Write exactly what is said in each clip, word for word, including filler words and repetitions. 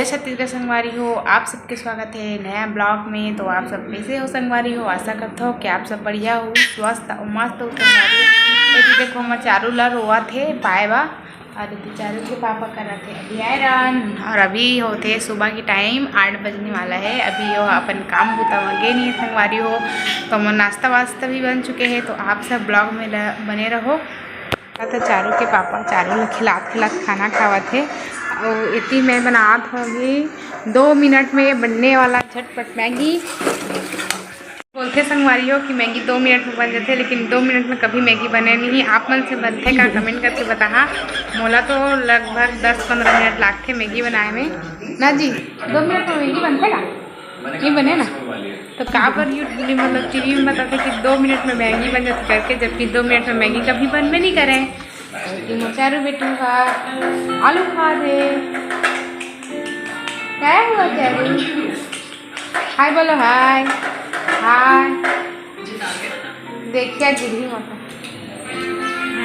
जय छत्तीसगढ़ संगवारी हो, आप सबके स्वागत है नया ब्लॉग में। तो आप सब कैसे हो संगवारी हो? आशा करता हूँ कि आप सब बढ़िया हो, स्वस्थ और मस्त हो संगवारी हो। ये देखो, मैं चारू ला रोवा थे पाए बा, और ये चारू के पापा करा थे अभी आयरन, और अभी होते सुबह की टाइम आठ बजने वाला है। अभी यो अपन काम बुता में गे नहीं है संगवारी हो, तो मोर नाश्ता वास्ता भी बन चुके हैं। तो आप सब ब्लॉग में ल-, बने रहो। तो चारू के पापा चारू ल खिलात खिलात खाना खावत हे। अउ एती मैं बनात होंगी दो मिनट में बनने वाला झटपट मैगी। बोलथे संगवारी हो कि मैगी दो मिनट में बन जाथे, लेकिन दो मिनट में कभी मैगी बने नहीं। आप मन से बनथे का, कमेंट करके बताहा। मोला तो लगभग दस पंद्रह मिनट लागथे मैगी बनाए में। ना जी, दो मिनट में मैगी बनथे का? नहीं बने ना। तो काबर यू मतलब टीवी में बताथे कि दो मिनट में मैगी बन जाथे करके, जबकि दो मिनट में मैगी कभी बनबे नहीं करे। कि मोर चारू बेटू हा आलू खा दे। क्या हुआ चारू? हाय बोलो, हाय। हाय। देखिए गिरी मत।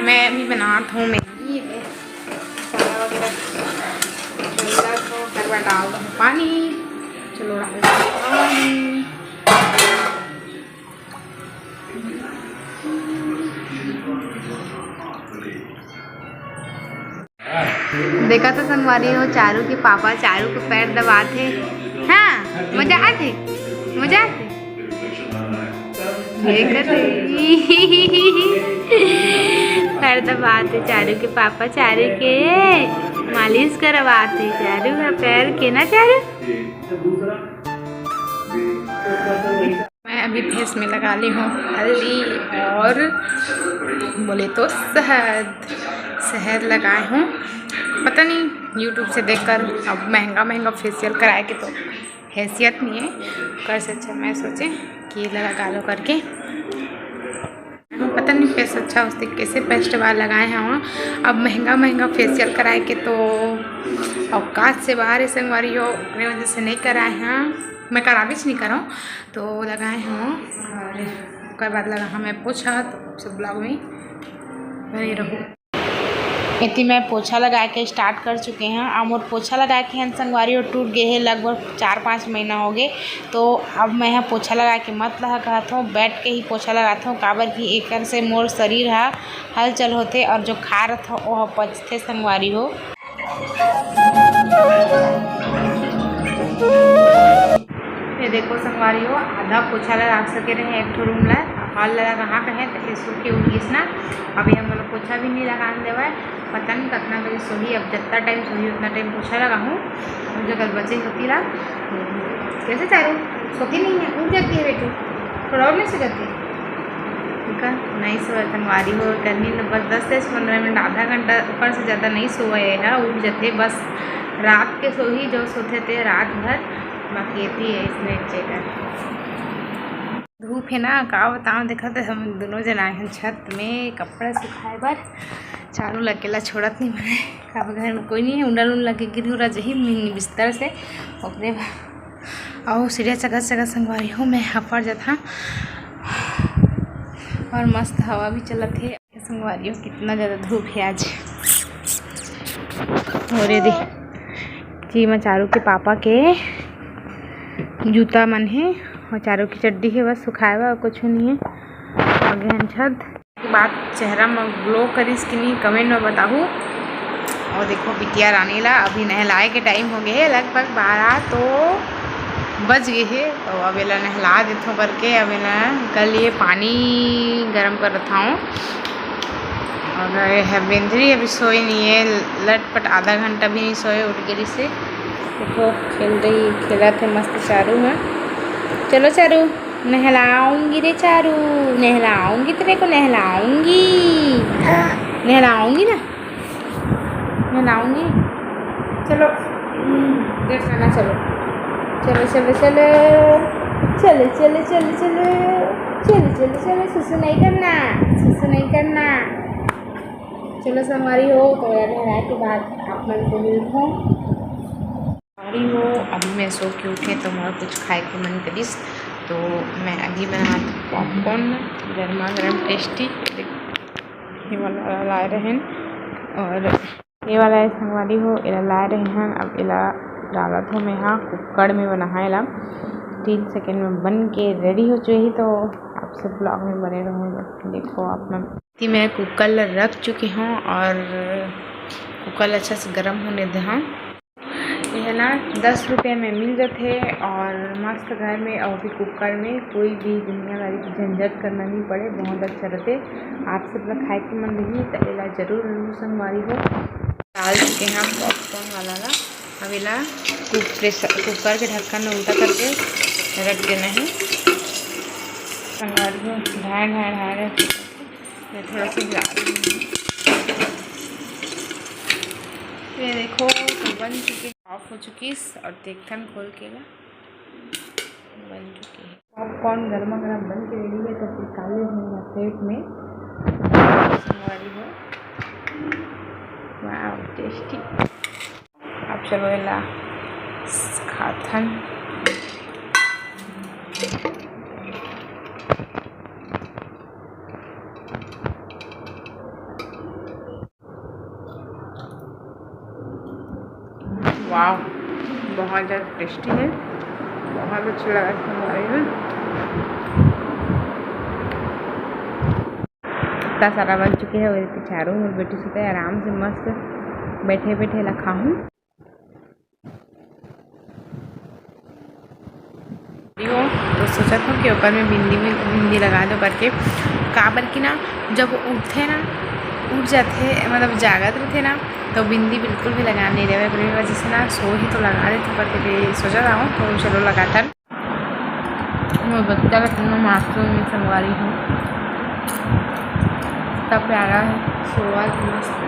मैं अभी बनात हूँ मैगी। मसाला वगैरह डाल दो, हर बार डाल दो पानी। चलो डाल दो पानी। देखा तो संगवारी हो, चारू के पापा चारू के पैर दबात हे। हाँ, मजा आथे, मजा आथे। ये कर दे। पैर दबात हे चारू के पापा, चारू के मालिश करवात हे चारू का पैर के ना चारू। मैं अभी फेस में लगा ली हूँ हल्दी और बोले तो शहद, शहद लगाए हूँ। पता नहीं, YouTube से देखकर, अब महंगा महंगा फेशियल कराए के तो हैसियत नहीं है, कर से अच्छा मैं सोचे कि लगा लो करके। पता नहीं फेस अच्छा उससे कैसे पेस्ट वाला लगाए हैं वहाँ। अब महंगा महंगा फेशियल कराए के तो औकात से बाहर है संगवारी हो, ओकरे वजह से नहीं कराए हैं। मैं कराबीच नहीं कराऊँ, तो लगाए हैं। और ओकर बाद लगा हमें पोछा, तो सब ब्लॉग में बने रहो। एती मैं पोछा लगा के स्टार्ट कर चुके हैं। अब मोर पोछा लगा के हन संगवारी, और टूट गए है, लगभग चार पाँच महीना हो गए। तो अब मैं ह पोछा लगा के मत लगा कहत हूँ, बैठ के ही पोछा लगात हूँ, काबर कि एकर से मोर शरीर ह हलचल होथे और जो खा रथ ओह पचथे संगवारी हो। ये देखो संगवारी हो, आधा पोछा ला राख सके रहे एक ठो रूम ला, हॉल ला कहाँ कहे तो ये सो के उठ गिस ना। अभी हम लोग पोछा भी नहीं लगान देवे, पता नहीं कितना बजे सोही। अब जितना टाइम सोही उतना टाइम पोछा लगाहूँ। अब जो कल बचे होती ला, कैसे चारू सोती नहीं है, उठ जाती है बेटू, थोड़ा और नहीं सो जाती है। ठीक है, नहीं सो संगवारी हो, करनी तो बस दस से पंद्रह मिनट, आधा घंटा, ऊपर से ज़्यादा नहीं सोए है, उठ जाते बस। रात के सोही जो सोते थे रात भर, बाकी एती है इसमें चेकर। धूप है ना, का बताऊँ, देखा तो हम दोनों जन आए हैं छत में कपड़ा सुखाए बर। चारू ला अकेला छोड़त नहीं मैं, काबर घर में कोई नहीं है, उंडा लून लगे गिर उरा जही मिनी बिस्तर से, ओकरे बाद। और सीढ़िया चघत चघत संगवारी हो, मैं हाफड़ जात हाँ। और मस्त हवा भी चलत है। संगवारी हो, कितना ज़्यादा धूप है आज। और ये दे, जी, मैं चारू के पापा के जूता मन है और चारू की चड्डी है, बस सुखाए हुआ, कुछ नहीं है। आगे हम छत के बाद चेहरा में ग्लो करिस कि नहीं, कमेंट में बताहू। और देखो बिटिया रानी ला अभी नहलाए के टाइम हो गए है, लगभग बारह तो बज गए है। तो अब एला नहला देथों करके अब एला कर लिए पानी गरम करत हूँ। और ये है बेंदरी अभी सोए नहीं है, लटपट आधा घंटा भी नहीं सोए, उठ गई से। देखो खेल रही, खेलत है मस्त चारू है। चलो चारू, नहलाऊंगी रे चारू, नहलाऊंगी तेरे को, नहलाऊंगी, नहलाऊंगी ना, नहलाऊंगी। चलो, हम्म, देख लेना, चलो, चलो, चलो, चलो, चलो, चलो, चलो, चलो, चलो, चलो, चलो, सुसु नहीं करना, सुसु नहीं करना। चलो संगवारी हो, तो यार नहाए के बाद आप मन से मिलत हूँ। संगवारी हो, अभी मैं सो के उठे तो मोर कुछ खाए के मन करिस, तो मैं अभी बनात पॉपकॉर्न, गर्मा गर्म टेस्टी। ये वाला लाए रहन और ये वाला है संगवारी हो, एला लाए रहे हन, अब एला डालत हूँ मैं हा कुकर में बनाए ला। तीन सेकंड में बन के रेडी हो जाही, तो आप सब ब्लॉग में बने रहूँगा। देखो आप मन, मैं कुकर ला रख चुके हूँ और कुकर ला अच्छा से गर्म होने दे हूँ। ये ना दस रुपये में मिल जाते और मस्त घर में और भी कुकर में कोई भी दुनियादारी की झंझट करना नहीं पड़े, बहुत अच्छा रहते। आप सब ला खाए के मन रही तो एला जरूर लू संगवारी हो। डाल चुके हैं पॉपकॉर्न वाला ला। अब एला कुक-, प्रेशर कुकर के ढक्कन में उल्टा करके रख देना है। संगवारी हो, ढाई, ढाई, ढाई, मैं थोड़ा सा हिला दूँगी। ये देखो, तो बन चुके, ऑफ हो चुकी और देखथन खोल के ला, बन चुकी है। पॉपकॉर्न गर्मा गर्म बन के रेडी है, तो फिर काले होंगे प्लेट में। संगवारी हो, वाओ, टेस्टी। अब चलो एला खाथन। वाह, बहुत ज़्यादा टेस्टी है, बहुत अच्छा लगा है हमारे में। इतना सारा बन चुके हैं और चारों ओर बैठी सुते आराम से मस्त बैठे बैठे ला खाहूँ। हो, तो सोचत हूँ कि ओकर में बिंदी में बिंदी लगा दो करके, काबर कि ना जब उठथे ना, उठ जाथे, मतलब जागत रहिथे ना, तो बिंदी बिल्कुल भी लगा नहीं देवे, ओकरे वजह से ना सो ही तो लगा देथे करके भी सोचत हूँ। तो चलो लगाथन। मोर बच्चा ला इतना मासूम में संगवारी हो, इतना प्यारा है, सोवत मस्त।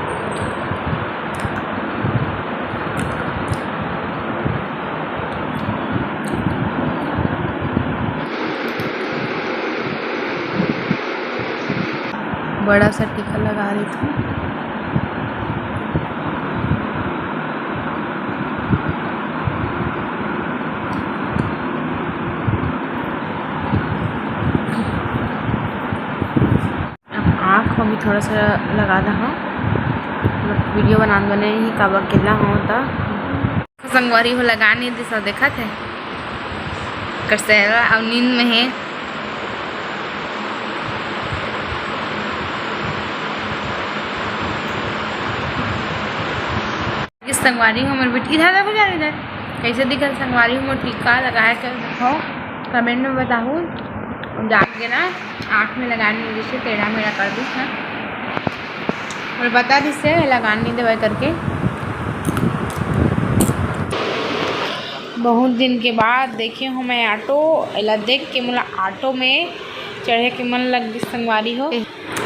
बड़ा सा टीका लगा देथन। अब आँख में भी थोड़ा सा लगा दा हूँ, but वीडियो बनान बने ही काबर अकेला हूँ त। संगवारी हो लगा नहीं दिस, देखत है कर सहरा अब नींद में है। ये संगवारी हो मोर बेटी, इधर देखो यार, इधर कैसे दिखल संगवारी हो मोर टीका लगाए के हो, कमेंट में बताहू। जान के ना आँख में लगाने में जैसे टेढ़ा मेढ़ा कर दिस ना, और बता दिस से लगान नहीं देवे करके। बहुत दिन के बाद देखे हूँ मैं ऑटो, एला देख के मोला ऑटो में चढ़े के मन लग गिस संगवारी हो।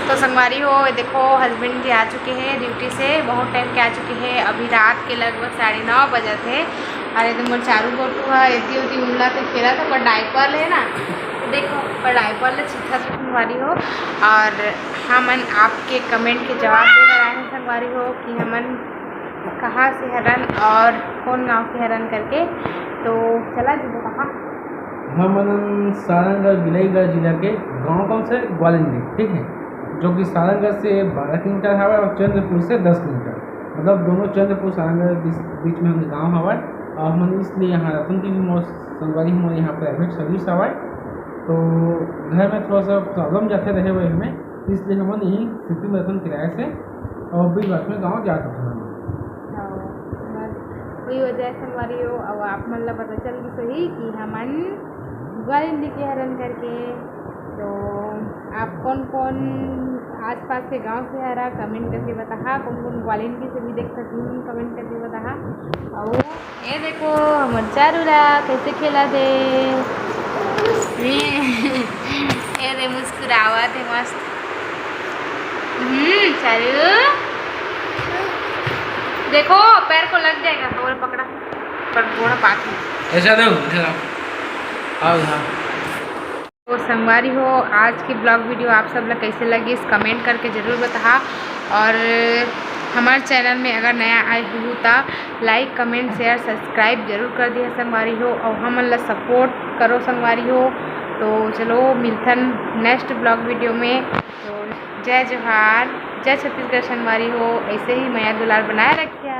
तो संगवारी हो, ये देखो husband जी आ चुके हैं ड्यूटी से, बहुत टाइम के आ चुके हैं, अभी रात के लगभग साढ़े नौ बजत है। अरे तो मोर चारू गोटू है एती ओती उल्ला के खेला था, पर डायपर ले ना, तो देखो पर डायपर ले चिखा संगवारी हो। और हमन आपके कमेंट के जवाब दे बर आए हैं संगवारी हो कि हमन कहाँ से हरन और कौन गांव के हरन करके। तो चला जी बताहा। हमन सारंगढ़ बिलाईगढ़ जिला के गांव कौन से ग्वालिंदी, ठीक है, जो कि सारंगढ़ से बारह किलोमीटर हवा और चंद्रपुर से दस किलोमीटर, मतलब दोनों चंद्रपुर सारंगढ़ बीच, बीच में हमर गांव हवा। और हमन इसलिए यहाँ रतन की भी मोर संगवारी हमर यहाँ प्राइवेट सर्विस हवा, तो घर में थोड़ा सा प्रॉब्लम जाते रहे हुए हमें, इसलिए हमन यहीं सिटी में रतन किराए से और बीच बात में गाँव जा सकते हैं। हाँ, बस वही वजह है संगवारी हो। अब आप मन ला पता चल गई सही कि हमन ग्वालिंदी के हरन करके। तो आप कौन कौन आसपास के गांव से हरा, कमेंट करके बताहा। कौन कौन ग्वालिंदी से भी देख सकती हूँ, कमेंट करके बताहा। और ये देखो हमर चारू ला कैसे खेला दे। ये दे मुस्कुरावत है मस्त। हम्म, चारू। देखो पैर को लग जाएगा, और पकड़ा। पर थोड़ा पास में। ऐसा दो, ऐसा दो। आओ यहाँ। तो संगवारी हो, आज की ब्लॉग वीडियो आप सब ला कैसे लगिस, कमेंट करके जरूर बताहा। और हमारे चैनल में अगर नया आए हो तो लाइक, कमेंट, शेयर, सब्सक्राइब जरूर कर दिया संगवारी हो, और हमन ला सपोर्ट करो संगवारी हो। तो चलो मिलथन नेक्स्ट ब्लॉग वीडियो में। तो जय जोहार, जय छत्तीसगढ़ संगवारी हो, ऐसे ही मया दुलार बनाए रखिया।